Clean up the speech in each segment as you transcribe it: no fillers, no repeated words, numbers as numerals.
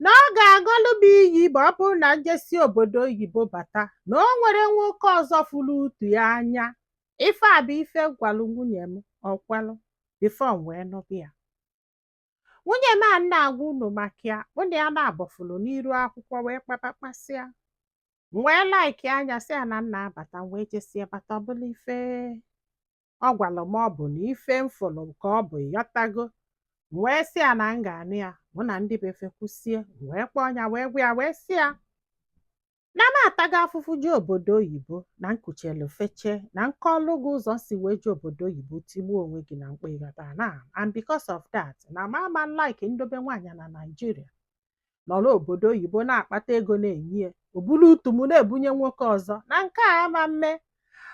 Na ọ ga-aṅụlụ m iyi ma ọ bụrụ na njesi obodo oyibo bata, na o nwere nwoke ọzọ fụrụ utu ya anya. Ife a bụ ife gwalụ nwunye m, ọkwelụ before m wee nụbụ ya. Nwunye m a na-agwa unu maka ya, mụ na ya na-abọfụlụ n'iru akwụkwọ wee kpakpakpasịa. M wee like anya sị ya na nna abata, m wee jesie bata. Ọ bụla ife ọ gwalụ m, ọ bụ na ife m fụlụ ka ọ bụ ịghọtago. M wee sị ya na m ga-anụ ya. Mụ na ndị befe kwụsie, m wee kpọọ ya, wee gwa ya, wee sị ya na m atago afụfụ ji obodo oyibo, na nkuchelu feche na nkọlụ gị ụzọ si wee ji obodo oyibo tigbuo onwe gị na mkpa, ịghọta na, and because of that, na m ama like ndobe nwaanyị na Naijiria nọrọ obodo oyibo na-akpata ego na-enye ya, obulu utu m na-ebunye nwoke ọzọ, na nke a ama mme.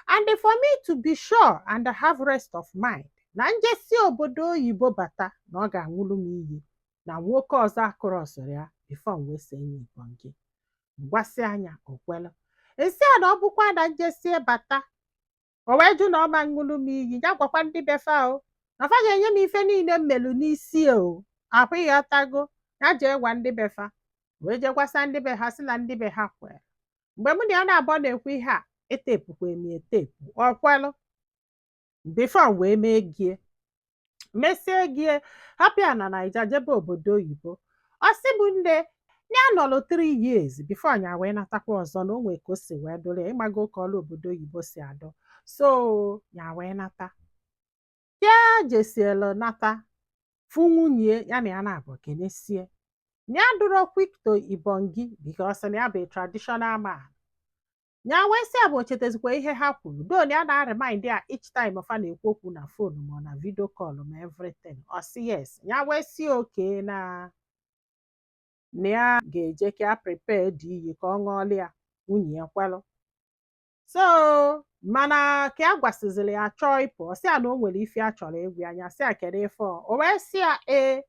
And for me to be sure and have rest of mind na njesi obodo oyibo bata, na ọ ga-anwụrụ m iyi na nwoke ọzọ akụrọsịrị ya before m wee see ya ibongi. Mgbasị anya okwelu esi a na ọ bụkwa na njesie bata, o wee jụ na ọ ma ṅụrụ m iyi. Ya gwakwa ndị befa o na fa ga-enye m ife niile m melu n'isi o ahụ, ịghọtago. Ya jee gwa ndị befa, wee jee gwasa ndị be ha, sị na ndị be ha kwere. Mgbe mụ na ya na-abụọ na-ekwu ihe a, etepukwa emi etepu, ọ kwelụ before wee mee gie mesie gie, hapụ ya na Naija jebe obodo oyibo. Ọ sị bụ nne ya nọlụ 3 years before ya wee natakwa ọzọ, na o nwee ka o si wee dụrụ ya, ịmago ka ọlụ obodo oyibo si adụ. So ya wee nata, ya jesielu nata, fụ nwunye ya na ya na-abụ kenesie. Ya dụrọ quick to ibongi because na ya bụ a traditional man. Ya wee sị ya bụ ochetazikwa ihe ha kwuru do na ya na-remind ya each time fa na-ekwu okwu na phone ma ọ na video call ma everything. Ọ sị yes. Ya wee sị oke na ya ga-eje ka ya prepare dị iyi ka ọ ṅụọlụ ya. Nwunye ya kwelụ. So mana ka ya gwasịzịrị ya chọọ ịpụ, ọ sị ya na o nwere ife a chọrọ ịgwa ya. Anya sị ya kedu ife ọ. O wee sị ya ee,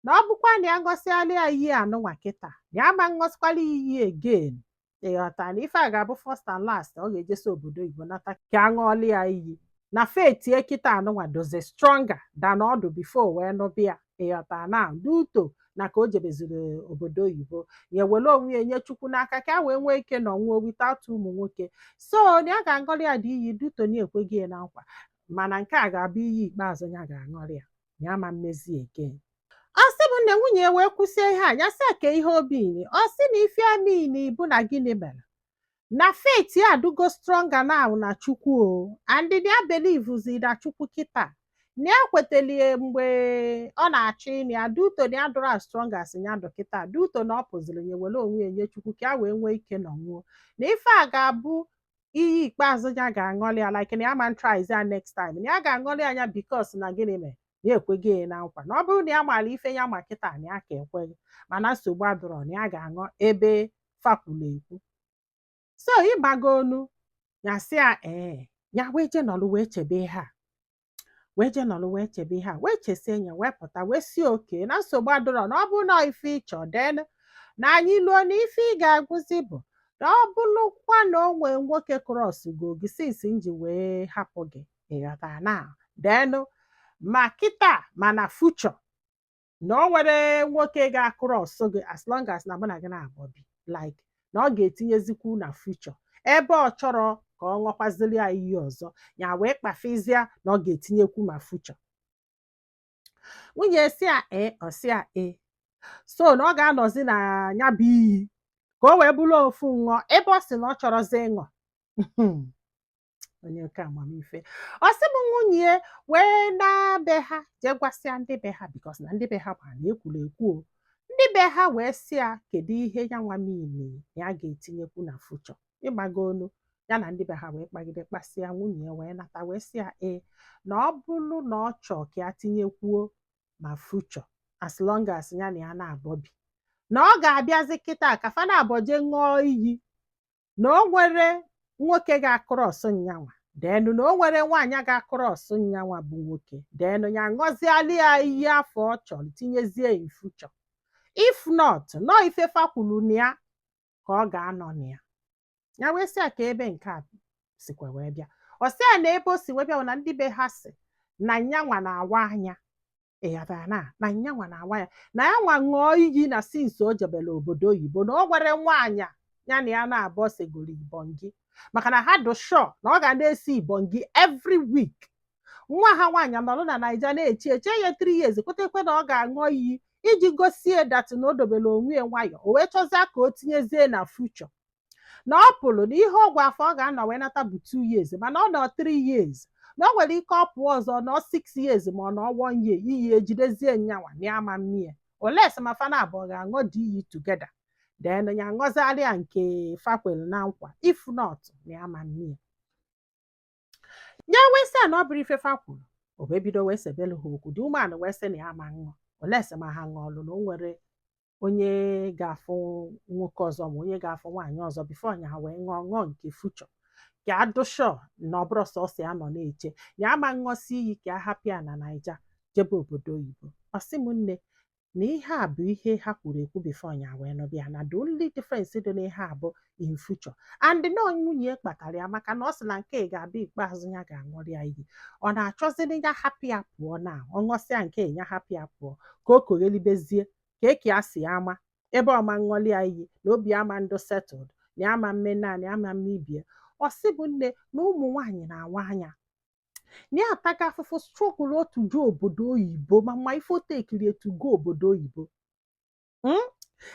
na ọ bụkwa na ya ṅụsịala ya iyi anụnwa kịta, na ya ma ṅụsịkwala iyi again, ịghọta, na ife a ga-abụ first and last ọ ga-ejesi obodo oyibo nata ka a ṅụọlụ ya iyi, na faith ye kịta anụnwa dozi stronger than ọdụ before wee nụbịa, ịghọta, na duto na ka o jebeziri obodo oyibo, ya ewere onwe ya nye Chukwu n'aka ka a wee nwee ike nọ nwuo without ụmụ nwoke. So na ya ga-aṅụrị ya dị iyi duto na ekweghị ya na nkwa, mana nke a ga-abụ iyi ikpeazụ ya ga-aṅụrị ya, na ya ma mmezi again. Ọ sị bụ nne nwunye ya wee kwụsie ihe a. Ya sị ka ihe obi ini, ọ sị na ife amini bụ na gịnị mere na faith ya adụgo stronger now na Chukwu o, and ya believe na Chukwu kịta, na ya kwetelie mgbe ọ na-achọ ịnụ ya, duto na ya dụrụ as strong as ya dụ kịta, duto na ọ pụziri ya were onwe ya nye Chukwu ka ya wee nwee ike nọ nwuo, na ife a ga-abụ iyi ikpeazụ ya ga-aṅụrị ya, like na ya ma tries ya next time, na ya ga-aṅụrị anya because na gịnị mere na ekweghị ya na nkwa, na ọ bụrụ na ya maara ife ya ma kịta, na ya ka ekweghị, mana nsogbu adụrọ, na ya ga-aṅụ ebe fakwulu ekwu. So ịgbago onu ya, sị ya ee. Ya wee je nọlụ wee chebe ihe a, wee je nọlụ wee chebe ihe a, wee chesie ya, wee pụta, wee si oke na nsogbu adụrọ, na ọ bụrụ na ife ịchọ den na anyị luo na ife ị ga-agụzi bụ na ọ bụrụkwa na o nwee nwoke cross go gị since m ji wee hapụ gị, ịghọta, na denụ ma kịta ma na future, na o nwere nwoke ga-across gị as long as na mụ na gị na-abụ bi, like na ọ ga-etinyezikwu na future ebe ọ chọrọ ka ọ ṅụkwaziri ya iyi ọzọ, ya wee kpafezie na ọ ga-etinyekwu ma future. Nwunye si ya ee. Ọ sị ya ee, so na ọ ga-anọzi na ya bụ iyi ka o wee bụrụ ofu ṅụọ ebe ọ sị na ọ chọrọzi ịṅụ. Onye nke amamife. Ọ sị m nwunye wee na be ha jee gwasịa ndị be ha, because na ndị be ha ma na ekwuru ekwu o. Ndị be ha wee sị ya kedu ihe ya nwa mini ya ga-etinyekwu na future, ịgbago onu ya na ndị be ha wee kpagide kpasịa. Nwunye ya wee nata, wee sị ya ee, na ọ bụrụ na ọ chọọ ka ya tinyekwuo ma future as long as ya na ya na-abọ bi, na ọ ga-abịazi kịta ka fa na-abọ jee ṅụọ iyi na o nwere nwoke ga-across nyanwa, denu na o nwere nwaanyị ga-across nyanwa bụ nwoke, denu ya ṅụziali ya iyi afọ ọ chọrọ tinyezie in future. If not, nọọ ife fakwulu na ya ka ọ ga-anọ na ya. Ya wee sị ya ka ebe nke a sikwa wee bịa. Ọ sị ya na ebe o si wee bịa bụ na ndị be ha si na nyanwa na-awa anya. Ịghọtara na nyanwa na-awa ya na ya nwa ṅụọ iyi na since o jebere obodo oyibo na o nwere nwaanyị ya na ya na-abụọ segoro ibongi, maka na ha dị sure na ọ ga na-esi ibongi every week. Nwa ha nwaanyị nọrọ na Naija na-eche eche ya 3 years, kwetekwe na ọ ga-aṅụ iyi iji gosie that na o dobere onwe ya nwayọ. O wee chọzie ka o tinyezie na future na ọ pụrụ na ihe ọgwụ afọ ọ ga-anọ wee nata bụ 2 years, mana ọ nọ 3 years, na o nwere ike ọ pụọ ọzọ nọ 6 years, ma ọ nọ 1 year, iyi ejidezie nyanwa na ama mmie oles ma fana abụọ ga-aṅụ dị iyi together, then ya aṅụzarịa nke fakwere na nkwa. If not, na ya ama mmie ya. Wee sị na ọ bụrụ ife fa kwuru, o wee bido wee sebelu ha okwu dị umeanụ, wee sị na ya ama ṅụọ olesi ma ha ṅụọlụ, na o nwere onye ga-afụ nwoke ọzọ ma onye ga-afụ nwaanyị ọzọ before ya wee ṅụọ ṅụọ nke future, ka adụ sure na ọ bụrụ sọsọ ya nọ na-eche ya ama ṅụọsi iyi ka a hapụ ya na Naija jebe obodo oyibo. Ọ sị m, nne, na ihe a bụ ihe ha kwuru ekwu before ya wee nụbịa, na the only difference dị n'ihe a bụ in future and na nwunye kpatara ya, maka na ọ sị na nke ga-abịa ikpeazụ ya ga-aṅụrị ya iyi. Ọ na-achọziri ya hapụ ya pụọ na ọ ṅụọsịa nke ya, hapụ ya pụọ ka o koghelibezie ka eke ya si ama ebe ọma ṅụọli ya iyi na obi ama ndụ settled, na ya ama mme naanị ama mme ibie. Ọ sị bụ nne, na ụmụ nwaanyị na-awa anya na ya ataga afụfụ, struggle otu ju obodo oyibo, ma ife o tekiri etu go obodo oyibo,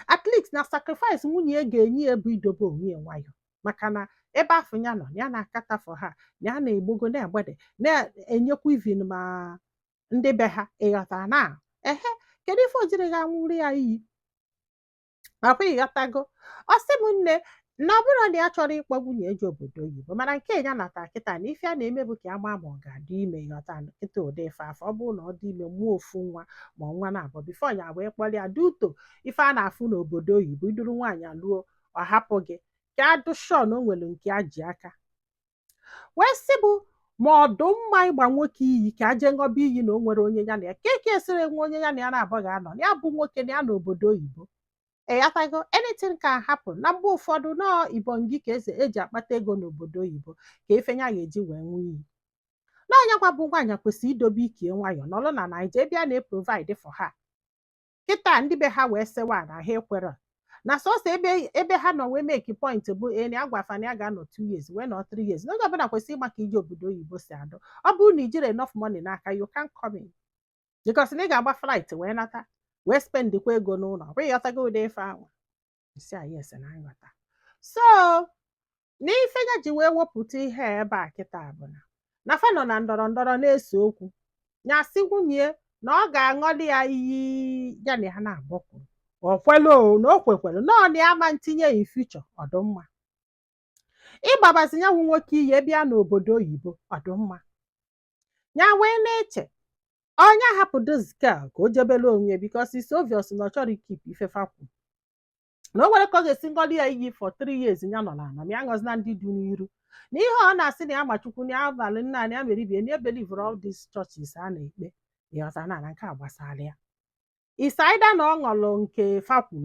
At least na sacrifice nwunye ya ga-enye ya bụ idobe onwe ya nwayọ, maka na ebe afọ ya nọ ya na-akatafọ ha, na ya na-egbogo na-egbede na-enyekwa even ma ndị be ha. Ịghọtara na ehe, kedu ife o jiri ga nwụrụ ya iyi akwa? Ịghọtago? Ọ sị m, nne, na ọ bụrụ na ya chọrọ ịkpọ nwunye eji obodo oyibo, mana nke ya nata kịta na ife a na-eme bụ ka ya maa ma ọ ga-adị ime. Ịghọta kịta, ụdị ife afọ ọ bụrụ na ọ dị ime, mụọ ofu nwa ma nwa na-abụọ before ya wee kpọrọ ya dị uto. Ife a na-afụ n'obodo oyibo, iduru nwaanyị alụọ, ọ hapụ gị ka adụ sure na o nwere nke a ji aka wee sị bụ ma ọ dị mma ịgba nwoke iyi ka aje ṅụba iyi na o nwere onye ya na ya ka eke esiri nwe onye ya na ya na-abụ ga-anọ na ya bụ nwoke na ya n'obodo oyibo. Ịghọtago, anything can happen. Na mgbe ụfọdụ nọọ ibongi ka eze eji akpata ego n'obodo oyibo ka ife ya ga-eji wee nwee iyi na onye gwa bụ nwaanyị kwesịrị idobe ikie nwayọ nọrọ na Naija ebe a na-eprovide for ha. Kịta ndị be ha wee sịwa na ha ekwere na sọsọ ebe ha nọ wee make point bụ eni agwafa na ya ga-anọ 2 years wee nọ 3 years, n'oge ọbụla kwesịrị ịma ka ije obodo oyibo si adụ. Ọ bụrụ na ijiri enough money n'aka, you can come in because na ị ga-agba flight wee nata wee spendikwa ego n'ụlọ. Ọ bụghị? Ịghọtago ụdị ife ahụ isi a? Yes, na nghọta. So n'ife ya ji wee wepụta ihe a ebe a kịta bụ na fa nọ na ndọrọ ndọrọ na-ese okwu, ya sị nwunye na ọ ga-aṅụli ya iyi ya na ya na-agbọkwuru o kwelu o, na o kwekwelu na ọ na ya ma ntinye in future. Ọdụmma ịgbabazi ya nwụ nwoke iyi ebe ya n'obodo oyibo, ọdụmma ya wee na-eche onye hapụ this girl ka o jebelu onwe, because it's obvious na ọ chọrọ ikeep ife fakwu, na o nwere ka ọ ga-esi ngọli ya iyi for 3 years ya nọ n'ala ma ya ṅọzina ndị dị n'iru na ihe ọ na-asị na ya machukwu na ya abalị nna na ya mere ibie na ya believe all these churches a na-ekpe. Ịghọta na nke a gbasara ya, is either na ọ ṅụrụ nke fakwu.